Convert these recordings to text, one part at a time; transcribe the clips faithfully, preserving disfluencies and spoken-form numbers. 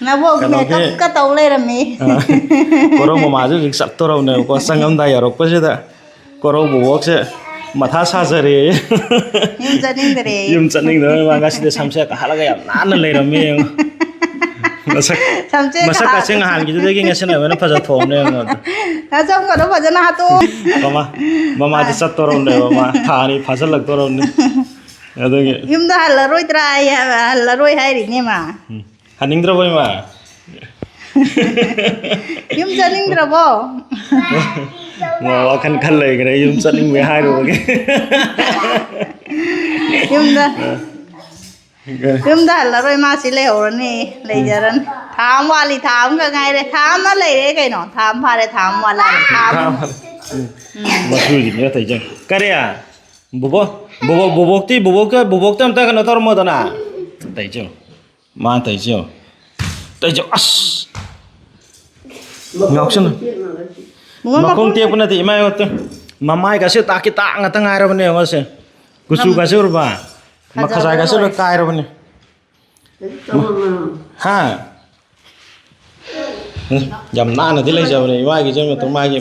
ꯅꯕꯣꯛ ꯀꯩꯅꯣꯒꯤ makeup ꯀ ꯇꯧ ꯂꯩꯔꯝꯃꯤ꯫ ꯑ, ꯀꯣꯔꯧ ꯃꯃꯥꯁꯦ ꯍꯧꯖꯤꯛ ꯆꯠꯇꯣꯔꯕꯅꯦꯕꯀꯣ, ꯆꯪꯉꯝꯗꯥꯏ ꯌꯧꯔꯛꯄꯁꯤꯗ ꯀꯣꯔꯧ ꯕꯣꯕꯣꯛꯁꯦ ꯃꯊꯥ ꯁꯥꯖꯔꯦ꯫ ꯌꯨꯝ ꯆꯠꯅꯤꯡꯗꯔꯦ꯫ ꯌꯨꯝ ꯆꯠꯅꯤꯡꯗꯕ ꯃꯥ ꯉꯁꯤꯗꯤ ꯁꯝꯁꯦꯠ ꯍꯥꯠꯂꯒ ꯌꯥꯝ ꯅꯥꯟꯅ ꯂꯩꯔꯝꯃꯦ ꯌꯦꯡꯉꯣ꯫ ꯃꯁꯛ, ꯁꯝꯁꯦꯠ ꯃꯁꯛ ꯍꯥꯠ- ꯀꯁꯦ ꯅꯍꯥꯟꯒꯤꯗꯨꯗꯒꯤ ꯉꯁꯤꯅ ꯍꯦꯟꯅ ꯐꯖ ꯊꯣꯛꯑꯕꯅꯦ ꯌꯦꯡꯉꯣ꯫ ꯅꯁꯝꯒꯗꯣ ꯐꯖꯅ ꯍꯥꯠꯇꯣꯛꯑꯣ꯫ ꯃꯃꯥ, ꯃꯃꯥꯗꯤ ꯆꯠꯇꯣꯔꯕꯅꯦꯕ, ꯃꯥ ꯊꯥ ꯑꯅꯤ ꯐꯥꯖꯤꯜꯂꯛꯇꯣꯔꯕꯅꯦ꯫ ꯑꯗꯨꯒꯤ ꯌꯨꯝꯗ ꯍꯜꯂꯔꯣꯏꯗ꯭ꯔꯥ? ꯑꯩ ꯍꯜꯂꯔꯣꯏ ꯍꯥꯏꯔꯤꯅꯦ ꯃꯥ꯫ ꯎꯝ꯫ ꯍꯟꯅꯤꯡꯗ꯭ꯔꯕꯣ ꯏꯃꯥ? ꯌꯨꯝ ꯆꯠꯅꯤꯡꯗ꯭ꯔꯕꯣ? ꯃꯥ ꯋꯥꯈꯜ ꯈꯜ ꯂꯩꯈ꯭ꯔꯦ, ꯌꯨꯝ ꯆꯠꯅꯤꯡꯕꯩ ꯍꯥꯏꯔꯨꯕꯒꯤ꯫ ꯌꯨꯝꯗ, ꯌꯨꯝꯗ ꯍꯜꯂꯔꯣꯏ, ꯃꯥ ꯁꯤ ꯂꯩꯍꯧꯔꯅꯤ, ꯂꯩꯖꯔꯅꯤ꯫ ꯊꯥ ꯑꯃ ꯋꯥꯠꯂꯤ, ꯊꯥ ꯑꯃꯈꯛ ꯉꯥꯏꯔꯦ꯫ ꯊꯥ ꯑꯃ ꯂꯩꯔꯦ ꯀꯩꯅꯣ, ꯊꯥ ꯑꯃ ꯐꯥꯔꯦ, ꯊꯥ ꯑꯃ ꯋꯥꯠꯂꯤ, ꯊꯥ ꯑꯃ꯫ ꯊꯥ ꯑꯃ꯫ ꯎꯝ꯫ ꯃꯁꯨꯁꯤꯅꯦ ꯇꯧꯔꯤꯁꯦ꯫ ꯀꯔꯤ? ꯕꯣꯕꯣꯛ, ꯕꯣꯕꯣꯛ, ꯕꯣꯕꯣꯛꯇꯤ, ꯕꯣꯕꯣꯛꯇ, ꯕꯣꯕꯣꯛꯇ ꯑꯝꯇ ꯀꯩꯅꯣ ꯇꯧꯔꯝꯃꯣꯗꯅ꯫ ꯇꯧꯔꯤꯁꯦ꯫ ꯃꯥ ꯇꯧꯔꯤꯁꯦ ꯌꯦꯡꯉꯣ꯫ ꯇꯧꯔꯤꯁꯦ, ꯑꯁ! ꯉꯥꯎꯁꯟꯅ-, ꯃꯃꯥ ꯃꯈꯣꯡ ꯃꯈꯣꯡ ꯇꯦꯛꯄ ꯅꯠꯇꯦ, ꯏꯃꯥ ꯌꯦꯡꯉꯣ ꯇꯨ꯫ ꯃꯃꯥꯏꯒꯁꯦ ꯇꯥꯛꯀꯤ ꯇꯥꯛ ꯉꯥꯛꯇ ꯉꯥꯏꯔꯕꯅꯦ ꯌꯦꯡꯉꯣ ꯁꯦ꯫ ꯀꯨꯆꯨ ꯃꯃꯥ ꯀꯥꯁꯦ ꯎꯔꯕ? ꯐꯖꯕ ꯃꯈꯖꯥꯏꯒꯁꯦ ꯂꯣꯏ ꯂꯣꯏꯔꯦ꯫ ꯀꯥꯏꯔꯕꯅꯦ꯫ ꯍꯥ? ꯌꯥꯝ ꯅꯥꯟꯅꯗꯤ ꯂꯩꯖꯕꯅꯦ ꯏꯃꯥꯒꯤꯁꯦ ꯃꯇꯨꯡ ꯃꯥꯒꯤ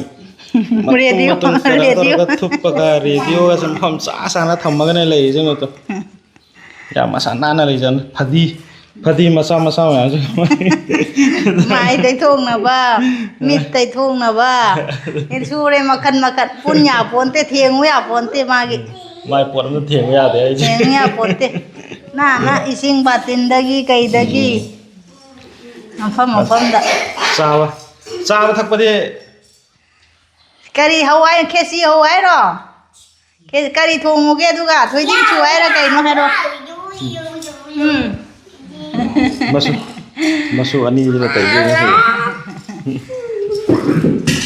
ꯃꯇꯨꯡ ꯔꯦꯗꯤꯑꯣ, ꯃꯇꯨꯡ ꯀꯩꯅꯣ ꯔꯦꯗꯤꯑꯣ꯫ ꯇꯧꯔꯒ ꯊꯨꯞꯄꯒ ꯔꯦꯗꯤꯑꯣꯒꯁꯦ ꯃꯐꯝ ꯆꯥ ꯆꯥꯅ ꯊꯝꯃꯒꯅꯦ ꯂꯩꯔꯤꯁꯦ ꯃꯇꯨꯡ꯫ ꯌꯥꯝ ꯃꯁꯥ ꯅꯥꯟꯅ ꯂꯩꯖꯅꯤ꯫ ꯐꯗꯤ, ꯐꯗꯤ ꯃꯆꯥ ꯃꯆꯥ ꯃꯌꯥꯝꯁꯦ꯫ ꯃꯥꯏ ꯇꯩꯊꯣꯛꯅꯕ, ꯃꯤꯠ ꯇꯩꯊꯣꯛꯅꯕ꯫ ꯁꯨꯔꯦ ꯃꯈꯟ ꯃꯈꯟ꯫ ꯄꯨꯟ ꯌꯥꯄꯣꯟꯇꯦ, ꯊꯦꯡꯉꯨ ꯌꯥꯄꯣꯟꯇꯦ ꯃꯥꯒꯤ꯫ ꯃꯥꯏ ꯄꯣꯠ ꯑꯝꯇ ꯊꯦꯡꯕ ꯌꯥꯗꯦ ꯑꯩꯁꯦ꯫ ꯊꯦꯡꯉꯨ ꯌꯥꯄꯣꯟꯇꯦ꯫ ꯅꯥꯟꯅ ꯏꯁꯤꯡ ꯕꯥꯇꯤꯟꯗꯒꯤ ꯀꯩꯗꯒꯤ ꯎꯝ꯫ ꯃꯐꯝ ꯃꯐꯝꯗ꯫ ꯆꯥꯕ, ꯆꯥꯕ ꯊꯛꯄꯗꯤ ꯀꯔꯤ ꯍꯧ ꯍꯥꯏ-, ꯈꯦꯆꯤ ꯍꯧ ꯍꯥꯏꯔꯣ? ꯀꯦ-, ꯀꯔꯤ ꯊꯣꯡꯉꯨꯒꯦ ꯑꯗꯨꯒ? ꯊꯣꯏꯗꯤꯡ ꯁꯨ ꯍꯥꯏꯔ ꯀꯩꯅꯣ ꯍꯥꯏꯔꯣ? ꯎꯝ꯫ ꯃꯆꯨ, ꯃꯆꯨ ꯑꯅꯤꯁꯤꯅ ꯇꯧꯗꯣꯏꯅꯦ ꯁꯤꯗ꯫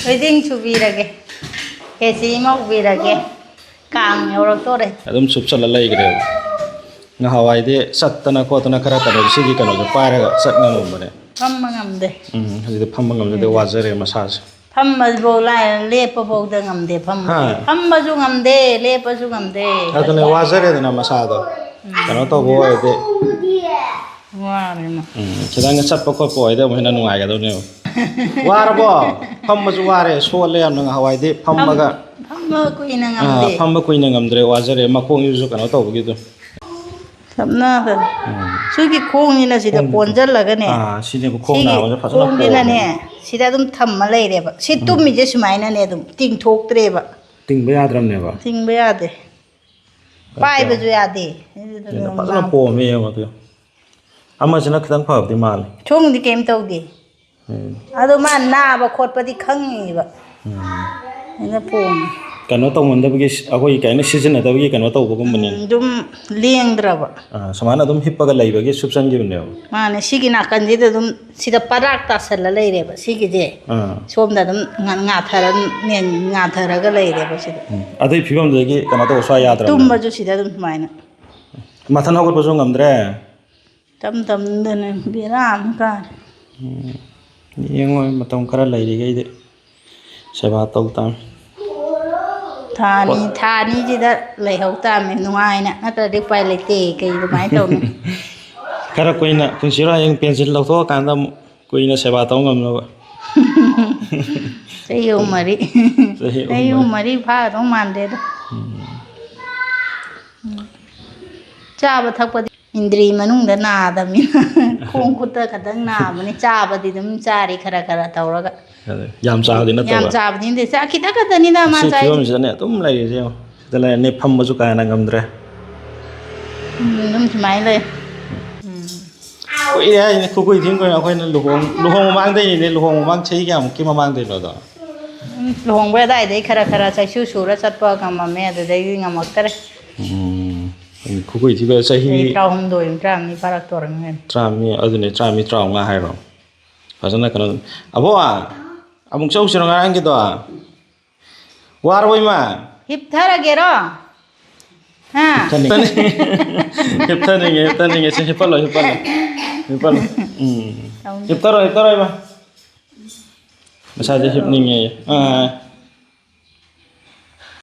ꯊꯣꯏꯗꯤꯡ ꯁꯨꯕꯤꯔꯒꯦ꯫ ꯈꯦꯆꯤ ꯑꯃ ꯍꯧꯕꯤꯔꯒꯦ꯫ ꯀꯥꯡ ꯌꯧꯔꯛꯇꯣꯔꯦ꯫ ꯑꯗꯨꯝ ꯆꯨꯞꯁꯜꯂ ꯂꯩꯈ꯭ꯔꯦꯕ꯫ ꯉꯍꯥꯟꯋꯥꯏꯗꯤ ꯆꯠꯇꯅ ꯈꯣꯠꯇꯅ ꯈꯔ ꯀꯩꯅꯣ ꯁꯤꯒꯤ ꯀꯩꯅꯣꯁꯦ ꯄꯥꯏꯔꯒ ꯆꯠ ꯉꯝꯃꯝꯕꯅꯦ꯫ ꯐꯝꯕ ꯉꯝꯗꯦ꯫ ꯎꯝ, ꯍꯧꯖꯤꯛꯇꯤ ꯐꯝꯕ ꯉꯝꯖꯗꯦ, ꯎꯝ꯫ ꯋꯥꯖꯔꯦ ꯃꯁꯥꯁꯦ꯫ ꯐꯝꯕꯐꯧ ꯂꯥꯏꯔ, ꯂꯦꯞꯄꯐꯧꯗ ꯉꯝꯗꯦ ꯐꯝꯕ꯫ ꯍꯥ? ꯐꯝꯕꯁꯨ ꯉꯝꯗꯦ, ꯂꯦꯞꯄꯁꯨ ꯉꯝꯗꯦ꯫ ꯑꯗꯨꯅꯦ, ꯋꯥꯖꯔꯦꯗꯅ ꯃꯁꯥꯗꯣ꯫ ꯎꯝ꯫ ꯀꯩꯅꯣ ꯇꯧꯕ ꯑꯣꯏꯔꯗꯤ꯫ ꯋꯥꯔꯦ ꯃꯥ꯫ ꯎꯝ, ꯈꯤꯇꯪꯒ ꯆꯠꯄ ꯈꯣꯠꯄ ꯑꯣꯏꯗꯤ ꯑꯃꯨꯛ ꯍꯦꯟꯅ ꯅꯨꯡꯉꯥꯏꯒꯗꯕꯅꯦꯕ꯫ ꯋꯥꯔꯕꯣ? ꯐꯝꯕꯁꯨ ꯋꯥꯔꯦ, ꯁꯣꯜꯂꯦ ꯌꯥꯝꯅ ꯉꯍꯥꯟꯋꯥꯏꯗꯤ ꯐꯝꯃꯒ꯫ ꯐꯝꯕ ꯀꯨꯏꯅ ꯑꯥ, ꯉꯝꯗꯦ꯫ ꯐꯝꯕ ꯀꯨꯏꯅ ꯉꯝꯗ꯭ꯔꯦ, ꯋꯥꯖꯔꯦ, ꯃꯈꯣꯡꯁꯤꯁꯨ ꯀꯩꯅꯣ ꯇꯧꯕꯒꯤꯗꯣ꯫ ꯁꯝꯅꯗꯅ꯫ ꯎꯝ꯫ ꯁꯤꯒꯤ ꯈꯣꯡꯁꯤꯅ ꯁꯤꯗ ꯈꯣꯡ-, ꯀꯣꯟꯁꯤꯜꯂꯒꯅꯦ꯫ ꯑꯥ, ꯁꯤꯅꯦꯕ ꯈꯣꯡ ꯁꯤꯒꯤ ꯅꯥꯕꯁꯦ ꯐꯖꯅ ꯈꯣꯡꯁꯤꯅꯅꯦ, ꯄꯣꯝꯃꯦ꯫ ꯁꯤꯗ ꯑꯗꯨꯝ ꯊꯝꯃ ꯂꯩꯔꯦꯕ꯫ ꯁꯤ ꯎꯝ꯫ ꯇꯨꯝꯃꯤꯁꯦ ꯁꯨꯃꯥꯏꯅꯅꯦ ꯑꯗꯨꯝ ꯇꯤꯡꯊꯣꯛꯇ꯭ꯔꯦꯕ꯫ ꯇꯤꯡꯕ ꯌꯥꯗ꯭ꯔꯕꯅꯦꯕ꯫ ꯇꯤꯡꯕ ꯌꯥꯗꯦ꯫ ꯄꯥꯏꯕꯁꯨ ꯌꯥꯗꯦ꯫ ꯑꯗꯨꯅ ꯐꯖꯅ ꯄꯣꯝꯃꯦ ꯌꯦꯡꯉꯣ ꯑꯗꯨ꯫ ꯑꯃꯁꯤꯅ ꯈꯤꯇꯪ ꯐꯕꯗꯤ ꯃꯥꯜꯂꯦ꯫ ꯁꯣꯝꯒꯤꯗꯤ ꯀꯩꯝ ꯇꯧꯗꯦ꯫ ꯎꯝ꯫ ꯑꯗꯣ ꯃꯥ ꯅꯥꯕ ꯈꯣꯠꯄꯗꯤ ꯈꯪꯉꯤꯕ꯫ ꯎꯝ꯫ ꯑꯗꯨꯅ ꯄꯣꯝꯃꯦ꯫ ꯀꯩꯅꯣ ꯇꯧꯃꯟꯗꯕꯒꯤ, ꯑꯩꯈꯣꯏ ꯀꯩꯅꯣ ꯁꯤꯖꯤꯟꯅꯗꯕꯒꯤ ꯀꯩꯅꯣ ꯇꯧꯕꯒꯨꯝꯕꯅꯤ꯫ ꯎꯝ, ꯑꯗꯨꯝ ꯂꯦꯡꯗ꯭ꯔꯕ꯫ ꯑꯥ, ꯁꯨꯃꯥꯏꯅ ꯑꯗꯨꯝ ꯍꯤꯞꯄꯒ ꯂꯩꯕꯒꯤ ꯁꯨꯞꯆꯟꯈꯤꯕꯅꯦꯕ꯫ ꯃꯥꯅꯦ, ꯁꯤꯒꯤ ꯅꯥꯀꯟꯁꯤꯗ ꯑꯗꯨꯝ ꯁꯤꯗ ꯄꯔꯥꯛ ꯇꯥꯁꯜꯂ ꯂꯩꯔꯦꯕ ꯁꯤꯒꯤꯁꯦ꯫ ꯑꯥ꯫ ꯁꯣꯝꯗ ꯑꯗꯨꯝ ꯉꯥ-, ꯉꯥꯊꯔ-, ꯉꯥꯊꯔꯒ ꯂꯩꯔꯦꯕ ꯁꯤꯗ꯫ ꯎꯝ꯫ ꯑꯗꯨꯏ ꯐꯤꯕꯝꯗꯨꯗꯒꯤ ꯀꯩꯅꯣ ꯇꯧꯕ ꯁꯨꯡꯌꯥ ꯌꯥꯗ꯭ꯔꯕꯅꯦꯕ꯫ ꯇꯨꯝꯕꯁꯨ ꯁꯤꯗ ꯑꯗꯨꯝ ꯁꯨꯃꯥꯏꯅ꯫ ꯃꯊꯟ ꯍꯧꯒꯠꯄꯁꯨ ꯉꯝꯗ꯭ꯔꯦ꯫ ꯇꯝ ꯇꯝꯗꯅ ꯕꯦꯔꯥ ꯑꯃ ꯀꯥꯔꯦ꯫ ꯎꯝ꯫ ꯌꯦꯡꯉꯣ, ꯃꯇꯝ ꯈꯔ ꯂꯩꯔꯤꯈꯩꯗꯤ ꯁꯦꯕꯥ ꯇꯧ ꯇꯥꯕꯅꯤ꯫ ꯊꯥ ꯑꯅꯤ, ꯍꯣꯏ꯫ ꯊꯥ ꯑꯅꯤꯁꯤꯗ ꯂꯩꯍꯧ ꯇꯥꯕꯅꯤ ꯅꯨꯡꯉꯥꯏꯅ, ꯅꯠꯇ꯭ꯔꯗꯤ ꯎꯄꯥꯏ ꯂꯩꯇꯦ꯫ ꯀꯩ ꯑꯗꯨꯃꯥꯏꯅ ꯇꯧꯅꯤ? ꯈꯔ ꯀꯨꯏꯅ ꯄꯨꯟꯁꯤꯔꯣ, ꯍꯌꯦꯡ ꯄꯦꯟꯁꯤꯜ ꯂꯧꯊꯣꯛꯑꯀꯥꯟꯗ ꯑꯃꯨꯛ ꯀꯨꯏꯅ ꯁꯦꯕꯥ ꯇꯧ ꯉꯝꯅꯕ꯫ ꯆꯍꯤ ꯑꯍꯨꯝ ꯃꯔꯤ꯫ ꯆꯍꯤ ꯑꯍꯨꯝ ꯆꯍꯤ ꯑꯍꯨꯝ ꯃꯔꯤ꯫ ꯃꯔꯤ ꯐꯥꯒꯗꯧ ꯃꯥꯟꯗꯦꯗ꯫ ꯎꯝ꯫ ꯎꯝ꯫ ꯆꯥꯕ ꯊꯛꯄꯗꯤ ꯏꯟꯗ꯭ꯔꯤ ꯃꯅꯨꯡꯗ ꯅꯥꯗꯕꯅꯤꯅ ꯈꯣꯡ ꯈꯨꯠꯇ ꯈꯛꯇꯪ ꯅꯥꯕꯅꯤ꯫ ꯆꯥꯕꯗꯤ ꯑꯗꯨꯝ ꯆꯥꯔꯤ ꯈꯔ ꯈꯔ ꯇꯧꯔꯒ꯫ ꯑꯗꯨ ꯌꯥꯝ ꯆꯥꯕꯗꯤ ꯌꯥꯝ ꯅꯠꯇꯕ꯫ ꯆꯥꯕꯗꯤ ꯅꯠꯇꯦ꯫ ꯆꯥ-, ꯈꯤꯇꯪ ꯈꯛꯇꯅꯤꯗ ꯃꯥ ꯁꯤ ꯆꯥꯏꯁꯦ꯫ ꯐꯤꯕꯝꯁꯤꯗꯅꯦ ꯑꯗꯨꯝ ꯂꯩꯔꯤꯁꯦ ꯌꯦꯡꯉꯣ꯫ ꯁꯤꯗ ꯂꯩꯔꯅꯤ, ꯐꯝꯕꯁꯨ ꯀꯥ ꯍꯦꯟꯅ ꯉꯝꯗ꯭ꯔꯦ꯫ ꯎꯝ, ꯑꯗꯨꯝ ꯁꯨꯃꯥꯏꯅ ꯂꯩ꯫ ꯎꯝ꯫ ꯀꯨꯏꯔꯦ ꯍꯥꯏꯁꯤꯅꯦ, ꯈꯨꯀꯨꯏ ꯊꯤꯅ ꯀꯨꯏꯔꯦ꯫ ꯑꯩꯈꯣꯏꯅ ꯂꯨꯍꯣꯡ-, ꯂꯨꯍꯣꯡ ꯃꯃꯥꯡꯗꯩꯅꯤꯅꯦ, ꯂꯨꯍꯣꯡ ꯃꯃꯥꯡ ꯆꯍꯤ ꯀꯌꯥꯃꯨꯛꯀꯤ ꯃꯃꯥꯡꯗꯩꯅꯣ ꯑꯗꯣ? ꯎꯝ, ꯂꯨꯍꯣꯡꯕ ꯑꯗꯥꯏꯗꯩ ꯈꯔ ꯈꯔ ꯆꯩꯁꯨ ꯁꯨꯔ ꯆꯠꯄ ꯉꯝꯃꯝꯃꯦ, ꯑꯗꯨꯗꯩꯗꯤ ꯉꯝꯃꯛꯇꯔꯦ꯫ ꯎꯝ, ꯈꯨꯀꯨꯏ ꯊꯤꯕ ꯆꯍꯤ ꯆꯍꯤ ꯇꯔꯥꯍꯨꯝꯗꯣꯏ, ꯇꯔꯥꯃꯔꯤ ꯐꯥꯔꯛꯇꯣꯔꯝꯅꯤ ꯀꯩꯅꯣ꯫ ꯇꯔꯥꯃꯔꯤ, ꯑꯗꯨꯅꯦ, ꯇꯔꯥꯃꯔꯤ, ꯇꯔꯥꯃꯉꯥ ꯍꯥꯏꯔꯣ꯫ ꯐꯖꯅ ꯀꯩꯅꯣ, ꯑꯕꯣꯛ, ꯑꯃꯨꯛ ꯆꯧꯁꯤꯔꯣ ꯉꯔꯥꯡꯒꯤꯗꯣ? ꯋꯥꯔꯕꯣ ꯏꯃꯥ? ꯍꯤꯞꯊꯔꯒꯦꯔꯣ? ꯍꯥ? ꯍꯤꯞꯊꯅꯤꯡꯉꯦ, ꯍꯤꯞꯊꯅꯤꯡꯉꯦ, ꯍꯤꯞꯊꯅꯤꯡꯉꯦ꯫ ꯁꯦ, ꯍꯤꯞꯄꯜꯂꯣ, ꯍꯤꯞꯄꯜꯂꯣ꯫ ꯍꯤꯞꯄꯜꯂꯣ꯫ ꯎꯝ꯫ ꯇꯧꯅꯤ꯫ ꯍꯤꯞꯊꯔꯣ, ꯍꯤꯞꯊꯔꯣ ꯏꯃꯥ꯫ ꯃꯁꯥꯁꯦ ꯍꯤꯞꯅꯤꯡꯉꯦ꯫ ꯑꯥ꯫